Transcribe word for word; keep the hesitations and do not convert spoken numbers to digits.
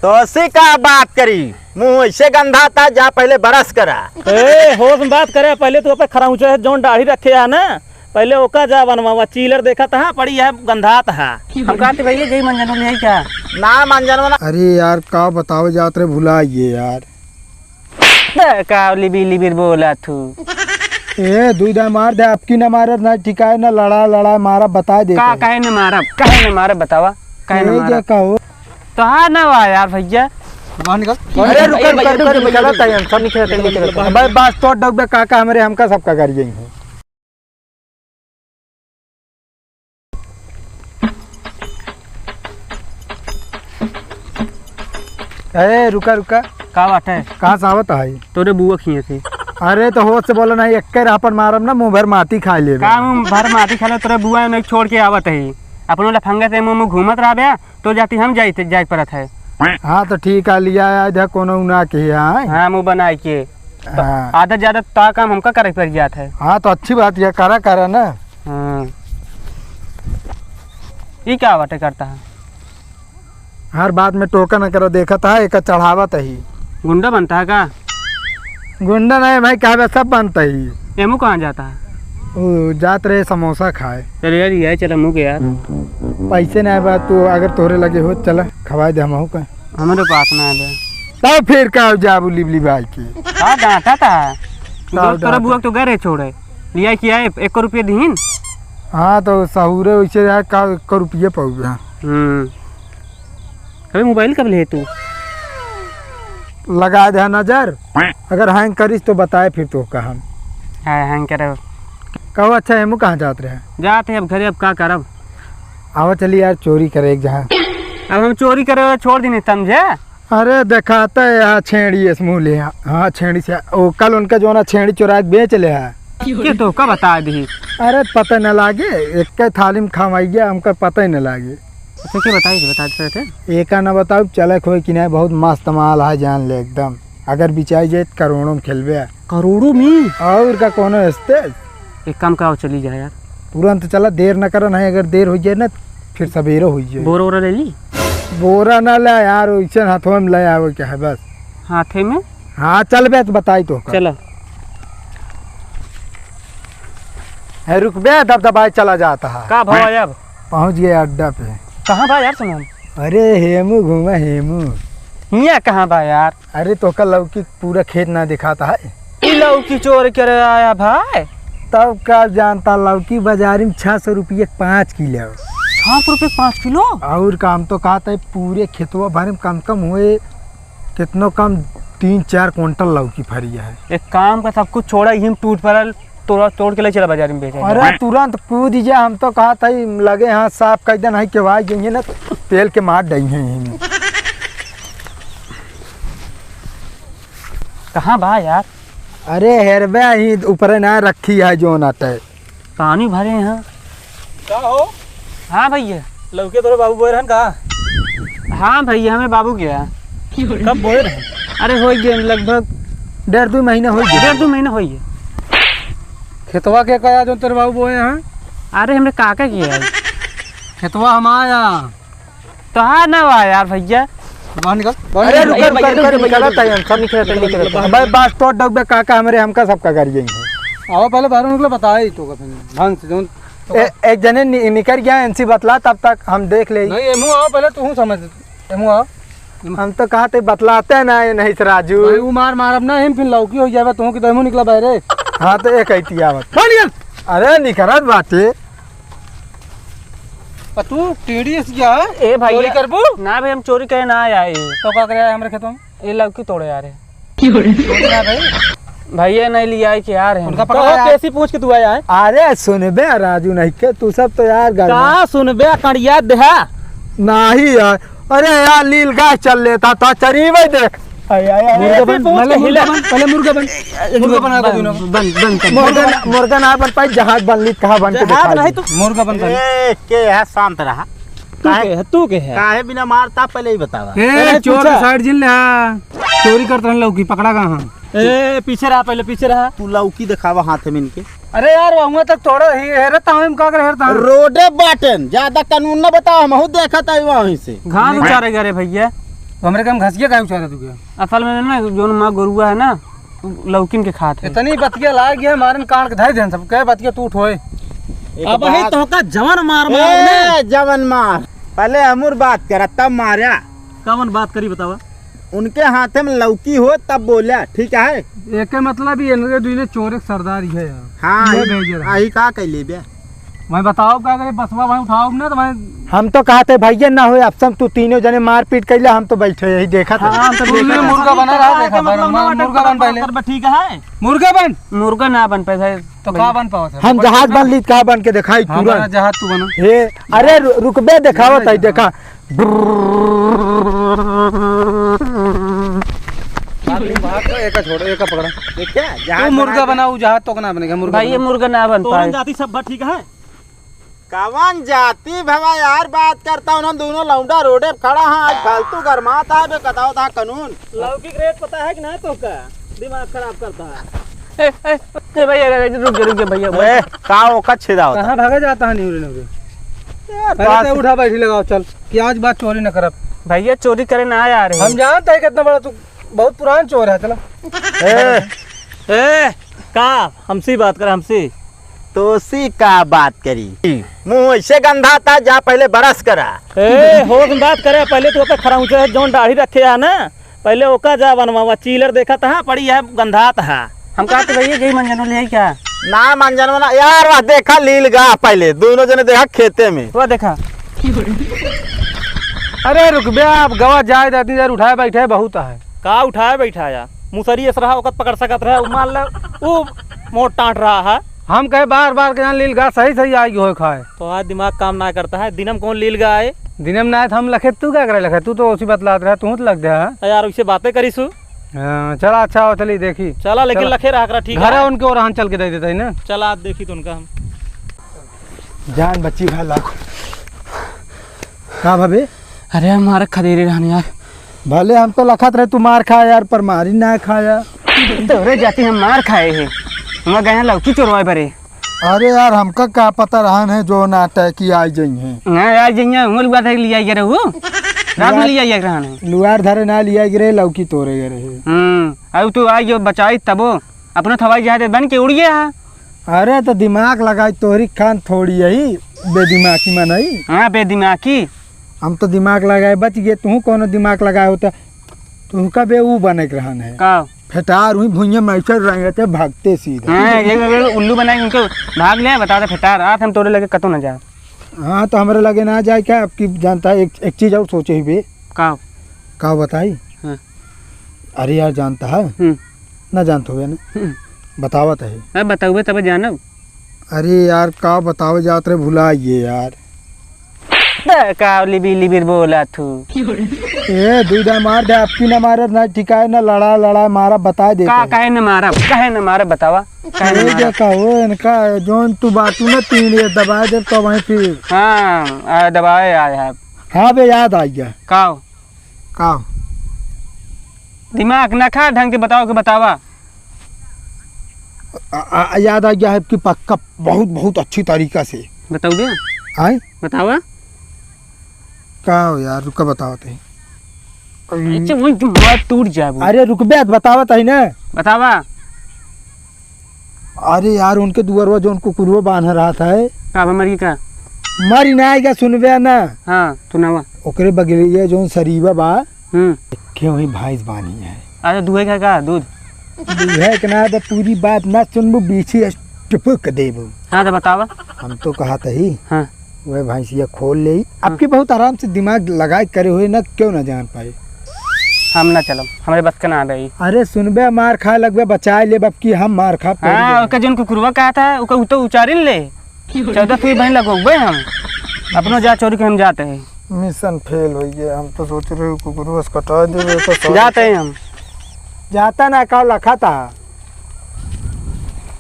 तो सी का बात करी, मुँह ऐसे गंधाता, जा पहले brush करा। ए, होश में बात करे, पहले तू अपने खरौचे से जौन दाढ़ी रखे है ना, पहले ओका जा बनवावा। चीलर देखत हा, पड़ी है, गंधात हा। हम कहते भैया, यही मंजन वाली है क्या? ना, मंजन वाला। अरे यार, का बताओ जात रे, भुला ये यार। त का लिबिर लिबिर बोला तू? ए, दूधा मार दे, आपकी ना मारब, ना टिकाए, ना लड़ा, लड़ा, मारा, बता दे का, तो। काहे न मारब? काहे न मारब, बतावा? काहे न ए, मारब? जे कहो। तो हाँ ना वा यार भैया। बाहर निकल। अरे, रुक, रुक, रुक, रुक, निकल, निकल, निकल। भाई, बस तो डब्बे काका हमरे, हमका सबका गाड़ी जाई है। ए, रुका, रुका। का बात है? कहाँ से आवत है? तोरे बुआ खिए से। अरे, तो होश से बोला नहीं, एक्के रापड़ मारब ना, मुँह भर माटी खा लेबे। का मुँह भर माटी खा ले? तोरे बुआ नहीं छोड़ के आवत है, अपनो लफंगा से मुँह, मुँह घूमत रहबे। तो जाती हम जाइत, जाइत परत है। हाँ, तो ठीक है, लिया आया इधर कोनो उना के, हाँ। हाँ, मुँह बनाए के। तो हाँ। आधा ज्यादा ता काम हमका करे पड़ जात है। हाँ, तो अच्छी बात है, करा, करा ना। हाँ। ई क्या बाटे करता है? हर बात में टोका न करो, देखत है, एक चढ़ावत ही। गुंडा बनता है का? गुंडा नहीं भाई, कहबे सब बनता ही। एमू कहाँ जाता है? ओ, जात रहे समोसा खाए। चल यार, ये चल हमहू के यार। पैसे नहीं बा, तू अगर तोहरे लगे हो, चला, खवाए दे हमहू का। हमरे पास ना है बे। तब फिर का जाबू लिबली भाई के? का डांटा था? का तोरा डांटा? बुआ के तो घरे छोड़े। लिया कि आए, एक रुपये दीन। हाँ, तो सहूरे वैसे रहा, का एक रुपये पाऊबे। हम्म। अबे मोबाइल कब ले तू? लगा दे नजर, अगर हैंग करिस तो बताए फिर तो का हम। हाँ, हैंग करे। कहो अच्छा, हेमू कहाँ जात रहे? जात है अब घरे, अब का करब? आवा चली यार, चोरी करे एक जहाँ। अब हम चोरी करे वाला छोड़ दीने, समझे? अरे देखाता है यहाँ छेड़ी इस मुँह ले, हाँ छेड़ी से, ओ कल उनका जो ना छेड़ी चुरा के बेच ले है। के तो का बता दी? अरे पता न लागे, एक के थाली में खावाई गया, हमका पता ही न लागे। अच्छा, के बताई, बता देते थे। एका ना बताओ, चलक होए कि नहीं, बहुत मस्त माल है, जान ले एकदम। अगर बिचाई जाए, तो करोड़ों में खेलबे। करोड़ों में? और का, कोनो हंसते? एक काम करो, चली जाए यार। तुरंत चला, देर न करा, नहीं अगर देर हो जाए ना, फिर सवेरे हो जाए। बोरा वोरा ले ली? बोरा ना ले यार, वैसे हाथों में ले आवे के है बस। हाथे में? हाँ, चल बे, तो बताई तो का। चला। है, रुक बे, दबदबाए चला जाता है। का भाव है अब? पहुँच गए अड्डा पे। कहाँ बा यार सामान? अरे हेमू घूमा हेमू। हियाँ कहाँ बा यार? अरे तोका लौकी पूरा खेत ना दिखाता है। ई लौकी चोर करे आया भाई। तब का जानता लौकी बाजारी में छह सौ रुपये पाँच किलो। छह सौ रुपये पाँच किलो? और काम तो कहता है पूरे खेतवा भर में कम कम हुए कितनो कम तीन चार कुंटल लौकी फरी है। एक काम का, सब कुछ छोड़ा, यही में टूट पड़ल, तोड़ा तोड़ के ले चला बाजार में बेचे। अरे तुरंत कूद जा, हम तो कहा था ई लगे हाथ साफ कर देना है, केवाई जाइए ना, पेल के मार डई है यहीं में। कहाँ बा यार? अरे हेरबे, ही ऊपरे ना रखी है जो नाटे। पानी भरे हैं। का हो? हाँ भैया। लौके तोरे बाबू बोए रहन का? हाँ भैया, हमें बाबू गया। कब बोए रहे? अरे हो गए लगभग डेढ़ दो महीना हो गया। डेढ़ दो महीना हो गया। खेतवा के कया जो तेरे बाबू बोए हैं? अरे हमरे काका के है। खेतवा हम आया। तोहार ना बा यार भैया। बाहर निकल। अरे रुक, रुक, रुक, रुक, निकलत है, हम सब निकलत है, निकलत है। भाई, बस तो डब्बे काका हमरे, हमका सबका गाड़ी जाएंगे। आओ पहले बाहर निकलो, बताई तो का फिर ढंग से जौन ए, एक जने नि-, निकल गया, इनसे बतला, तब तक हम देख ले। नहीं, एमू आओ पहले, तू समझ। एमू आओ। हम तो कहा थे बतलाते ना, ये नहीं से राजू। भाई, वो मार मारब ना, हम फिर लौकी हो जावे, तू की तो एमू निकला बाहरे। हाँ, तो एक ऐती आवत। बाहर निकल। अरे निकलत बाटे। आ तू टीडीएस गया है? ए भैया। चोरी करबू? ना भाई, हम चोरी करे ना आए। तो का करे आए हमरे खेतवा में? ए लौकी तोड़े आ रहे। चोरी ना भाई। भैया नहीं लिया है कि आ रहे हैं। उनका पकड़ो तो यार। कैसी पूछ के तू आया है? अरे सुनबे राजू नहीं के, तू सब तो यार गड़बड़। का सुनबे कड़िया देहा? नहीं यार, अरे यार लील गाय चल लेता था, चरी भाई देख। आय, आय, आय, मुर्गा आय, बन, पहुंच पहले के मुर्गा हिला। बन, पहले मुर्गा बन। मुर्गा बना दो बन, दोनों। बन, बन, बन। मुर्गा, मुर्गा ना बन पाई, जहाज बन ली, कहाँ बन के जहाज दिखा नहीं दी। तो मुर्गा बन, बन। ए, के है, शांत रहा। तू काहे, के है, तू के है? काहे बिना मारता, पहले ही बतावा। ए, पहले चोर पूछा। के साइड जिन ले, हाँ। चोरी करत रहन लौकी, पकड़ा गया, हाँ। ए, पीछे रहा, पहले पीछे रहा। तू लौकी दिखावा हाथ में इनके। अरे यार, वहाँ तक थोड़ा ही हेरत हूँ, हम का कर हेरत हूँ? रोडे बाटन, ज्यादा कानून ना बताओ, हम हूँ देखत आई वहीं से। घास उचारे गए रे भैया। तो हमरे काम घसिया काहे उछारा तू क्या? असल में ना, जोन माँ गोरुआ है ना, उ लौकिन के खात है। इतनी बतिया लाग गया, मारन कान के धाई देन सब। कहे बतिया तू उठोए। एक अब ही बात तो का जवन मार मार ए, ने। जवन मार। पहले हमर बात करा, तब मारा। कवन बात करी बतावा? उनके हाथे में लौकी हो, तब बोला, ठीक है? एके मतलब ही इनके दुइने चोरे के सरदार ही है यार। हाँ, ये आई, भेजे रहा। आई का कैले बे? मैं बताओ का करे, बसवा भाई उठाओ ना तो मैं हम तो कहते भैया ना होए, अब सम तू तीनों जने मारपीट कैले, हम तो बैठे यही देखत है। हाँ, तो तू देखत है। मुर्गा बना रहा, देखा, मतलब, मुर्गा बन पहले। ठीक है। मुर्गा बन। मुर्गा ना बन पाए भाई। तो का बन पावत है? हम जहाज बन ली, का बन के दिखाई हाँ, तुरंत। बना जहाज तू बना। हे, अरे रु-, रुकबे, दिखावत है, देखा। बात तो एका छोड़, एका पकड़ा। देखा, तू जहाज मुर्गा बना के बनाऊ, जहाज तो ना बनेगा, मुर्गा भाई, ये बना। मुर्गा ना बन तोरन पाए। जाति सब बा, ठीक है? कवन जाति भवा यार, बात करता, उन्होंने दोनों लौंडा रोडे पे खड़ा है, आज फालतू गरमात है बे, बताओ था कानून। लौकी के रेट पता है कि नहीं तो का? दिमाग खराब करता है। ए, ए, ए भैया, ए, रुक जा, रुक जा भैया, ए, का ओका छेदा होता? कहाँ भागा जाता है निहुरे निहुरे? यार, पहले बात तो उठा बैठी लगाओ, चल, कि आज बात चोरी न करब। भैया, चोरी करे ना आया रहे। हम जानते हैं कितना बड़ा तू बहुत पुरान चोर है, चला। ए, ए, का? हमसे बात कर, हमसे। तोसी का बात करी? मुंह ऐसे गंधाता, जा पहले brush करा। ए, होश में बात करे, पहले तू ओकर खरौंचे है, जौन दाढ़ी रखे है ना, पहले ओका जा बनवावा। चीलर देखा तहा पड़ी है, गंधात है। हम कहा तो भैया, यही मंजनो ले आई क्या? ना मंजनवा ना, यार, वह देखा लील गा पहले, दोनों जने देखा खेते में। वह देखा। अरे रुक बे, आप गवा जाए दादी यार, उठाए बैठे बहुत है। का उठाए बैठा यार? मुसरी ऐस रहा ओकत पकड़ सकत रहे, उ मान ले, उ मोट टाँट रहा है। हम कहे बार बार के जान लील गा सही सही आएगी होए खाए। तो आज दिमाग काम ना करता है, दिनम कौन लील गा आए? दिनम ना आए तो हम लखे, तू क्या करे लखे? तू तो उसी बतलात रहा, तू तो लग गया है। यार, उसे बातें करी सु। हाँ, चला, अच्छा हो, चली देखी। चला, लेकिन चला। लखे रहा करा, ठीक घर है? है उनके और हम चल के दे देते हैं ना। चला, आज देखी तो उनका हम। जान बची भाई लाख। का भाभी? अरे यार, मार खदेरे रहन यार। भले हम तो लखत रहे तू मार खाया यार, पर मारी ना खाया। तोरे जाती हम मार खाए हैं। हम गए हैं लौकी चोरवाए बरे। अरे यार, हमका का पता रहन है जो ना टैकी आई जइहैं। ना आई जइहैं, उमर बात है लिया गया रहू। रात में लिया गया रहन है। लुआर धरे ना लिया गया रहे, लौकी तोरे गए रहे। हम्म, अब तू आई जो बचाई तबो, अपना थवाई जहाज बन के उड़ गया है। अरे तो दिमाग लगाई, तोहरी खान थोड़ी यही बेदिमागी मनई। हाँ, बेदिमागी। हम तो दिमाग लगाए बच गए, तू कौनो दिमाग लगाए होता, तुमका बे ऊ बने के रहन है। का? फेटार हुई भुइयां में ऐसे रंगते भागते सीधा। हाँ, एक, एक, एक उल्लू बनाए उनके भाग ले, बता दे फेटार, आज हम तोरे लगे कतो ना जाए। हाँ, तो हमरे लगे ना जाए क्या? आपकी जानता है, एक, एक चीज और सोचे ही बे। का? का बताई? हाँ। अरे यार, जानता है? हम्म। ना जानत होबे ना? हम्म। बतावत है। अरे बतावे तब जानब। अरे यार, का बतावे जात रहे, भुला गए यार। त का लिबिर लिबिर बोला तू? ए, दूधा मार दे, आपकी ना मारब, ना ठिकाए, ना लड़ा, लड़ा, मारा, बता देते का, हैं। काहे न मारब, काहे न मारब, बतावा, काहे न ए, मारब? देखा हो, इनका जौन तू बातू ना तीन ये दबा दे, तो वहीं फिर। हाँ, आ, दबाए आए हैं। हाँ बे, याद आ गया। का? का? दिमाग ना खा, ढंग से बताओ कि बतावा। आ, आ, याद आ गया है कि पक्का बहुत, बहुत अच्छी तरीका से। बताओ बे। आय? बतावा। का हो यार, रुका बतावत है। अच्छा, वही दिमाग टूट जाबो। अरे रुक बे, बतावत है ना। बतावा। अरे यार, उनके दुआरवा जौन कुकुरवा बांध रहा था है। का बा, मरी का? मरी ना आएगा, सुनबे ना। हाँ, सुनावा। ओकरे बगलिया जौन सरीवा बा, हम्म। के वही भैंस बांधी है। अरे दुहे का, का दूध? दुहे के ना, तो पूरी बात ना सुनबू, बीछी टपक देबू। हाँ, तो बतावा। हम तो कहत ही। हाँ। वह भैंसिया खोल ले। हाँ। अब की बहुत आराम से दिमाग लगाए करे हुए ना, क्यों ना जान पाए। हम ना चलब, हमरे बस के ना आवे ई। अरे सुनबे, मार खाए लगबे, बचाए लेब, अब की हम मार खाब, हाँ, पहले। ओकर जौन कुकुरवा कहा था, ओकर उ तो उचारिन ले। चौदह फीट बहन लगोबे हम। अपनो जा चोरी के हम जाते हैं। मिशन फेल हो गया, हम तो सोच रहे हो कुकुरवा से कटा देबे, तो सौ जाते हैं हम। जाता ना, का लखा था?